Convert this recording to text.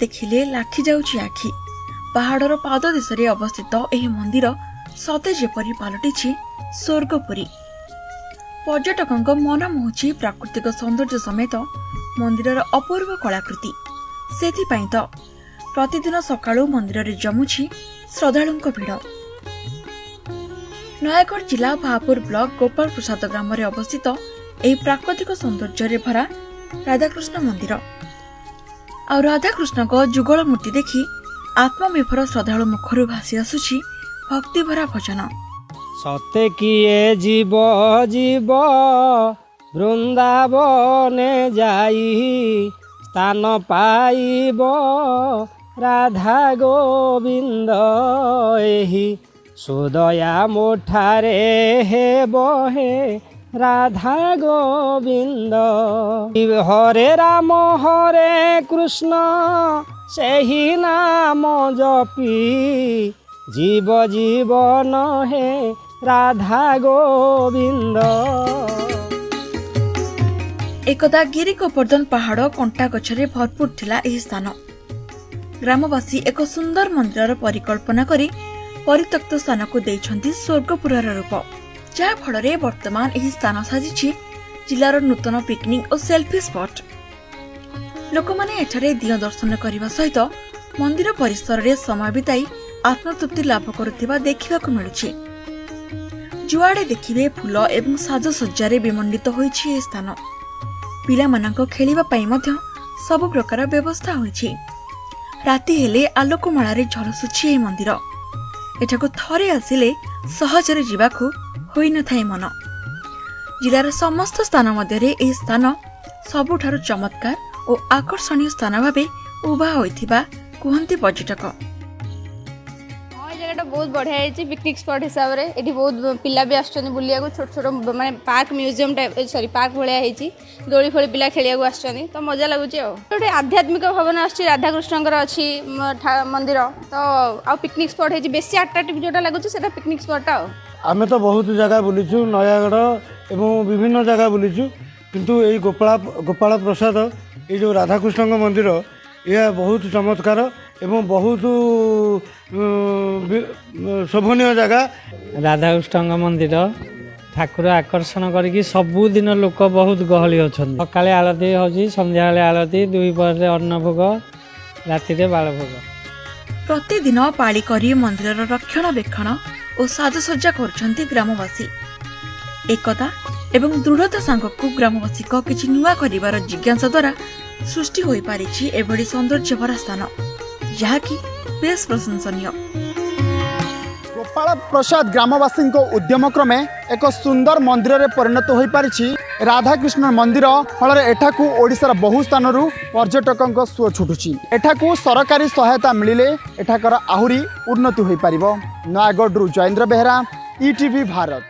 ଦେଖିଲେ ଲାଖି ଯାଉଛି ଆଖି। ପାହାଡ଼ର ପାଦ ଦେଶରେ ଅବସ୍ଥିତ ଏହି ମନ୍ଦିର ସତେ ଯେପରି ପାଲଟିଛି ସ୍ୱର୍ଗପୁରୀ। ପର୍ଯ୍ୟଟକଙ୍କ ମନ ମୋହୁଛି ପ୍ରାକୃତିକ ସୌନ୍ଦର୍ଯ୍ୟ ସମେତ ମନ୍ଦିରର ଅପୂର୍ବ କଳାକୃତି। ସେଥିପାଇଁ ତ ପ୍ରତିଦିନ ସକାଳୁ ମନ୍ଦିରରେ ଜମୁଛି ଶ୍ରଦ୍ଧାଳୁଙ୍କ ଭିଡ଼। ନୟାଗଡ଼ ଜିଲ୍ଲା ଭାପୁର ବ୍ଲକ ଗୋପାଳ ପ୍ରସାଦ ଗ୍ରାମରେ ଅବସ୍ଥିତ ଏହି ପ୍ରାକୃତିକ ସୌନ୍ଦର୍ଯ୍ୟରେ ଭରା ରାଧାକୃଷ୍ଣ ମନ୍ଦିର। ଆଉ ରାଧାକୃଷ୍ଣଙ୍କ ଯୁଗଳ ମୂର୍ତ୍ତି ଦେଖି ଆତ୍ମବିଭୋର ଶ୍ରଦ୍ଧାଳୁ ମୁଖରୁ ଭାସି ଆସୁଛି ଭକ୍ତିଭରା ଭଜନ। ସତେ କିଏ ଯିବ ଯିବ ବୃନ୍ଦାବନେ ଯାଇ, ସ୍ଥାନ ପାଇବ ରାଧା ଗୋବିନ୍ଦ। ଏହି ସୁଦୟା ମୋଠାରେ ହେବ ହେ ରାଧା ଗୋବିନ୍ଦ। ହରେ ରାମ ହରେ କୃଷ୍ଣ ସେହି ନାମ ଜପି ଜୀବ ଜୀବନ ହେ ରାଧା ଗୋବିନ୍ଦ। ଏକଦା ଗିରି ଗୋବର୍ଦ୍ଧନ ପାହାଡ଼ କଣ୍ଟା ଗଛରେ ଭରପୁର ଥିଲା ଏହି ସ୍ଥାନ। ଗ୍ରାମବାସୀ ଏକ ସୁନ୍ଦର ମନ୍ଦିରର ପରିକଳ୍ପନା କରି ପରିତ୍ୟକ୍ତ ସ୍ଥାନକୁ ଦେଇଛନ୍ତି ସ୍ୱର୍ଗପୁରର ରୂପ, ଯାହା ଫଳରେ ବର୍ତ୍ତମାନ ଏହି ସ୍ଥାନ ସାଜିଛି ଜିଲ୍ଲାର ନୂତନ ପିକନିକ୍ ଓ ସେଲ୍ଫି ସ୍ପଟ୍। ଲୋକମାନେ ଏଠାରେ ଦିଅଁ ଦର୍ଶନ କରିବା ସହିତ ମନ୍ଦିର ପରିସରରେ ସମୟ ବିତାଇ ଆତ୍ମତୃପ୍ତି ଲାଭ କରୁଥିବା ଦେଖିବାକୁ ମିଳୁଛି। ଯୁଆଡ଼େ ଦେଖିବେ ଫୁଲ ଏବଂ ସାଜସଜ୍ଜାରେ ବିମଣ୍ଡିତ ହୋଇଛି ଏହି ସ୍ଥାନ। ପିଲାମାନଙ୍କ ଖେଳିବା ପାଇଁ ମଧ୍ୟ ସବୁ ପ୍ରକାର ବ୍ୟବସ୍ଥା ହୋଇଛି। ରାତି ହେଲେ ଆଲୋକମାଳାରେ ଝଲସୁଛି ଏହି ମନ୍ଦିର। ଏଠାକୁ ଥରେ ଆସିଲେ ସହଜରେ ଯିବାକୁ ହୋଇନଥାଏ ମନ। ଜିଲ୍ଲାର ସମସ୍ତ ସ୍ଥାନ ମଧ୍ୟରେ ଏହି ସ୍ଥାନ ସବୁଠାରୁ ଚମତ୍କାର ଓ ଆକର୍ଷଣୀୟ ସ୍ଥାନ ଭାବେ ଉଭା ହୋଇଥିବା କୁହନ୍ତି ପର୍ଯ୍ୟଟକ। ହଁ, ଏଇ ଜାଗାଟା ବହୁତ ବଢ଼ିଆ ହେଇଛି ପିକନିକ୍ ସ୍ପଟ୍ ହିସାବରେ। ଏଠି ବହୁତ ପିଲା ବି ଆସୁଛନ୍ତି ବୁଲିବାକୁ। ଛୋଟ ଛୋଟ ମାନେ ପାର୍କ, ମ୍ୟୁଜିୟମ୍ ଟାଇପ୍, ସରି, ପାର୍କ ଭଳିଆ ହେଇଛି। ଦୋଳି ଫୋଳି ପିଲା ଖେଳିବାକୁ ଆସୁଛନ୍ତି, ତ ମଜା ଲାଗୁଛି। ଆଉ ଗୋଟେ ଆଧ୍ୟାତ୍ମିକ ଭାବନା ଆସୁଛି, ରାଧାକୃଷ୍ଣଙ୍କର ଅଛି ମନ୍ଦିର ତ, ଆଉ ପିକନିକ୍ ସ୍ପଟ୍ ହେଇଛି। ବେଶୀ ଆଟ୍ରାକ୍ଟିଭ୍ ଯୋଉଟା ଲାଗୁଛି, ସେଟା ପିକନିକ୍ ସ୍ପଟ୍ଟା ଆଉ। ଆମେ ତ ବହୁତ ଜାଗା ବୁଲିଛୁ, ନୟାଗଡ଼ ଏବଂ ବିଭିନ୍ନ ଜାଗା ବୁଲିଛୁ, କିନ୍ତୁ ଏଇ ଗୋପାଳ ପ୍ରସାଦ, ଏଇ ଯେଉଁ ରାଧାକୃଷ୍ଣଙ୍କ ମନ୍ଦିର, ଏହା ବହୁତ ଚମତ୍କାର ଏବଂ ବହୁତ ଶୋଭନୀୟ ଜାଗା। ରାଧାକୃଷ୍ଣଙ୍କ ମନ୍ଦିର, ଠାକୁର ଆକର୍ଷଣ କରିକି ସବୁଦିନ ଲୋକ ବହୁତ ଗହଳି ଅଛନ୍ତି। ସକାଳେ ଆଳତି ହେଉଛି, ସନ୍ଧ୍ୟାବେଳେ ଆଳତି, ଦୁଇ ପହରରେ ଅନ୍ନଭୋଗ, ରାତିରେ ବାଳଭୋଗ। ପ୍ରତିଦିନ ପାଳି କରି ମନ୍ଦିରର ରକ୍ଷଣାବେକ୍ଷଣ ଓ ସାଜସଜ୍ଜା କରୁଛନ୍ତି ଗ୍ରାମବାସୀ। ଏକତା ଏବଂ ଦୃଢ଼ତା ସାଙ୍ଗକୁ ଗ୍ରାମବାସୀଙ୍କ କିଛି ନୂଆ କରିବାର ଜିଜ୍ଞାସା ଦ୍ୱାରା ସୃଷ୍ଟି ହୋଇପାରିଛି ଏଭଳି ସୌନ୍ଦର୍ଯ୍ୟଭରା ସ୍ଥାନ, ଯାହାକି ବେଶ୍ ପ୍ରଶଂସନୀୟ। ଗୋପାଳ ପ୍ରସାଦ ଗ୍ରାମବାସୀଙ୍କ ଉଦ୍ୟମ କ୍ରମେ ଏକ ସୁନ୍ଦର ମନ୍ଦିରରେ ପରିଣତ ହୋଇପାରିଛି ରାଧାକୃଷ୍ଣ ମନ୍ଦିର। ଫଳରେ ଏଠାକୁ ଓଡ଼ିଶାର ବହୁ ସ୍ଥାନରୁ ପର୍ଯ୍ୟଟକଙ୍କ ସୁଅ ଛୁଟୁଛି। ଏଠାକୁ ସରକାରୀ ସହାୟତା ମିଳିଲେ ଏଠାକାର ଆହୁରି ଉନ୍ନତି ହୋଇପାରିବ। ନୟାଗଡ଼ରୁ ଜୟେନ୍ଦ୍ର ବେହେରା, ଇଟିଭି ଭାରତ।